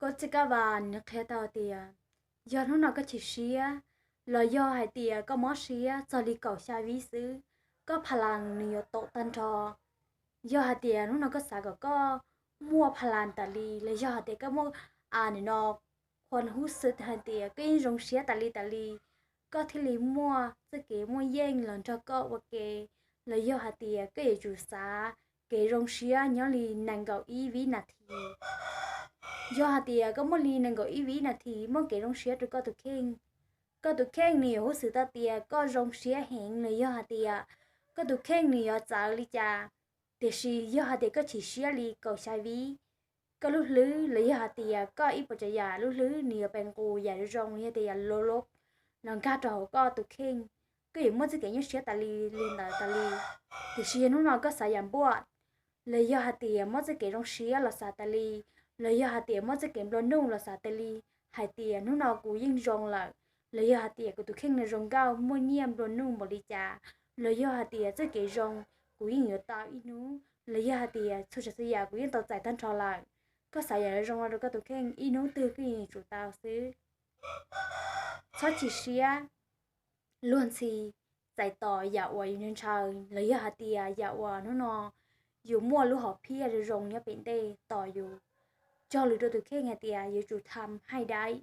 Koj txij kab vas nws qhia tau tias yog hnub no koj chim siab los yog hais tias koj mob siab txog li kaum xya vib xwb, koj pha las nws yuav tau tag nrho. Yog hais tias hnub no koj xav kom koj muaj pha las tas li los yog hais tias koj muaj a nim no khuv xim hais tias koj yeej zoo siab tas li tas li, koj thiaj li muaj txoj kev muaj yeej los nrog koj ua ke, los yog hais tias koj yuav tsum xav kev zoo siab nyob li nees nkaum ib vib nas this. Yog hais tias koj muaj li nees nkaum ib vib nas this muaj kev zoo siab rau koj tus kheej, koj tus kheej nws yuav khuv xim tau tias koj zoo siab heev los yog hais tias koj tus kheej nws yuav txawv li cas. Tiam sis yog hais tias koj chim siab li kaum xya vib, koj lub hlwb los yog hais tias koj ib puas tsav yam lub hlwb nws yuav pe nqus yam zoo zoo los yog tias yam loj loj los nkag rau hauv koj tus kheej, koj yuav muaj txoj kev nyuaj siab tas li li ntawd tas li. Tiam sis yog hnub no koj xav yam npuaj, los yog hais tias muab txoj kev zoo siab los xav tas li, los yog hais tias muab txoj kev nplua nuj los xav tas li, hais tias hnub no kuv yeej zoo lawm, los yog hais tias kuv tus kheej no zoo nkauj muaj nyiaj nplua nuj npaum li cas, los yog hais tias txoj kev zoo kuv yeej yuav tau ib hnub, los yog hais tias txhua tsav txhua yam kuv yeej tau txais tag nrho lawm. Koj xav yam zoo no rau koj tus kheej ib hnub twg koj yeej yuav tsum tau xwb. Txhob chim siab luag ntxhi txais tos yam uas yus ntshaw ntshaw los yog hais tias yam uas hnub no yus muaj lub hom phiaj zoo zoo nyob pem ntej tos yus. Cog lus rau tus kheej hais tias yuav tsum tham haij dai,